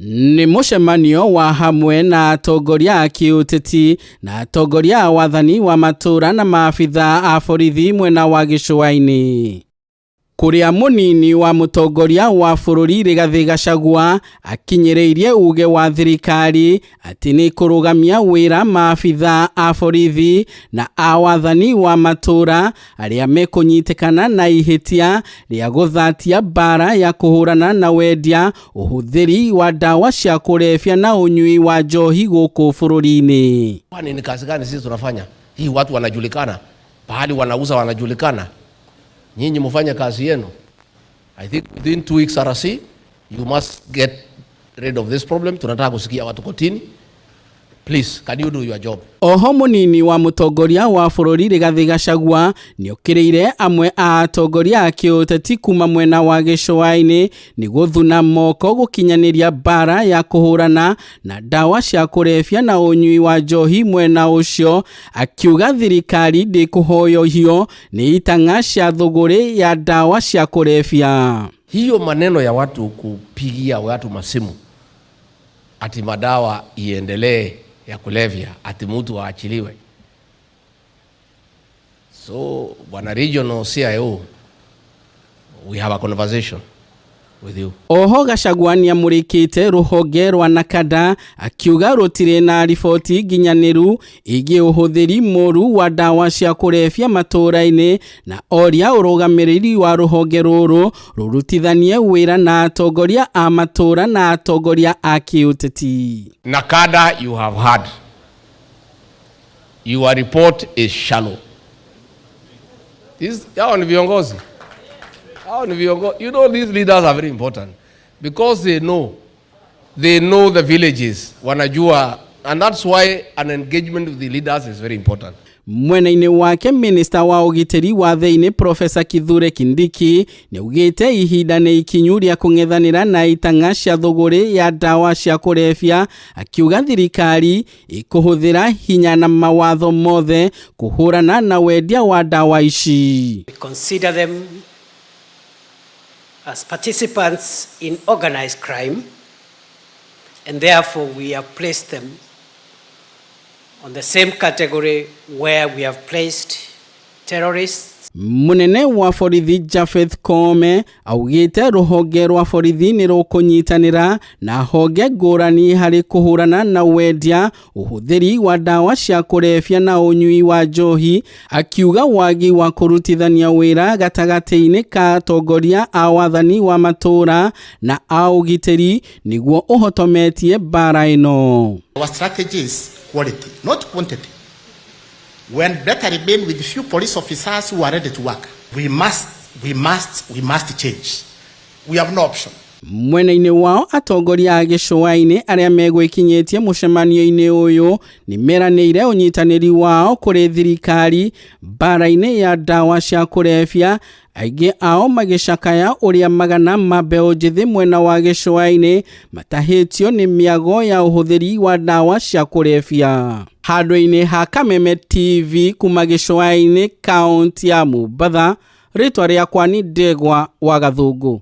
Nĩ mũcemanio wa hamwe na atongoria a kĩũteti na atongoria a wathani wa matũũra na maabitha a borithi mwena wa gĩcũa-inĩ, kũrĩa mũnini wa mũtongoria wa bũrũri Rigathĩ Gachagua akinyĩrĩirie uge wa thirikari atĩ nĩ kũrũgamia wĩra maabitha a borithi na a wathani wa matũũra arĩa mekũnyitĩkana na ihĩtia rĩa gũthatia mbara ya kũhũrana na wendia, ũhũthĩri wa ndawa cia kũrebia na ũnyui wa njohi gũkũ bũrũri-inĩ. Kwani ni kazi gani sisi tunafanya? Hii watu wanajulikana, pahali wanauza wanajulikana. Nyinyi mfanye kazi yenu. I think within 2 weeks, RC, you must get rid of this problem. Tunataka kusikia watu kotini. Please, can you do your job? Oho mũnini wa mũtongoria wa bũrũri Rigathĩ Gachagua nĩokĩrĩire amwe a atongoria a kĩũteti kuma mwena wa gĩcũa-inĩ nĩ gũthuna moko gũkinyanĩria mbara ya kũhũrana na ndawa cia kũrebia na ũnyui wa njohi mwena ũcio, akiuga thirikari ndĩkũhoyohio nĩ itang'a cia thũgũrĩ ya ndawa cia kũrebia. Hiyo maneno ya watu kupigia watu masimu ati madawa iendelee ya kulevya, ati mtu aachiliwe. So bwana regional CIO, we have a conversation with you. Oho Gachagua nĩamũrĩkĩte rũhonge rwa NACADA akiuga rũtirĩ na riboti nginyanĩru ĩgiĩ ũhũthĩri mũru wa ndawa cia kũrebia matũũra-inĩ, na oria ũrũgamĩrĩri wa rũhonge rũrũ rũrutithanie wĩra na atongoria a matũũra na atongoria a kĩũteti. NACADA, you have heard. Your report is shallow. This, hao ni viongozi. Hao ni viongozi. You know these leaders are very important because they know the villages. Wanajua, and that's why an engagement with the leaders is very important. Mwena-inĩ wake, minista wa ũgitĩri wa thĩinĩ Profesa Kithure Kindiki nĩaugĩte ihinda nĩ ikinyu rĩa kũng'ethanĩra na itang'a cia thũgũrĩ ya ndawa cia kũrebia, akiuga thirikari ĩkũhũthĩra hinya na mawatho mothe kũhũrana na wendia wa ndawa ici. We consider them as participants in organized crime, and therefore we have placed them on the same category where we have placed terrorists. Munene wa borithi Japheth Koome augĩte rũhonge rwa borithi nĩ rũkũnyitanĩra na honge ngũrani harĩ kũhũrana na wendia, ũhũthĩri wa ndawa cia kũrebia na ũnyui wa njohi, akiuga wagi wa kũrutithania wĩra gatagatĩ-inĩ ka atongoria a wathani wa matũũra na a ũgitĩri nĩguo ũhotometie mbara ĩno. Our strategy is quality, not quantity. When better remain with few police officers who are ready to work. We must, we must, we must change. We have no option. Mwena-inĩ wao, atongoria a gĩcũa-inĩ arĩa megwĩkinyĩtie mũcemanio-inĩ ũyũ nĩ meranĩire ũnyitanĩri wao kũrĩ thirikari mbara-inĩ ya ndawa cia kũrebia, aingĩ ao magĩcakaya ũrĩa magana ma mbeũ njĩthĩ mwena wa gĩcũa-inĩ matahĩtio nĩ mĩago ya ũhũthĩri wa ndawa cia kũrebia. Handũ-inĩ ha Kameme TV kuma gĩcũa-inĩ, kaunti ya Mombatha, rĩtwa rĩakwa nĩ Ndegwa wa Gathũngũ.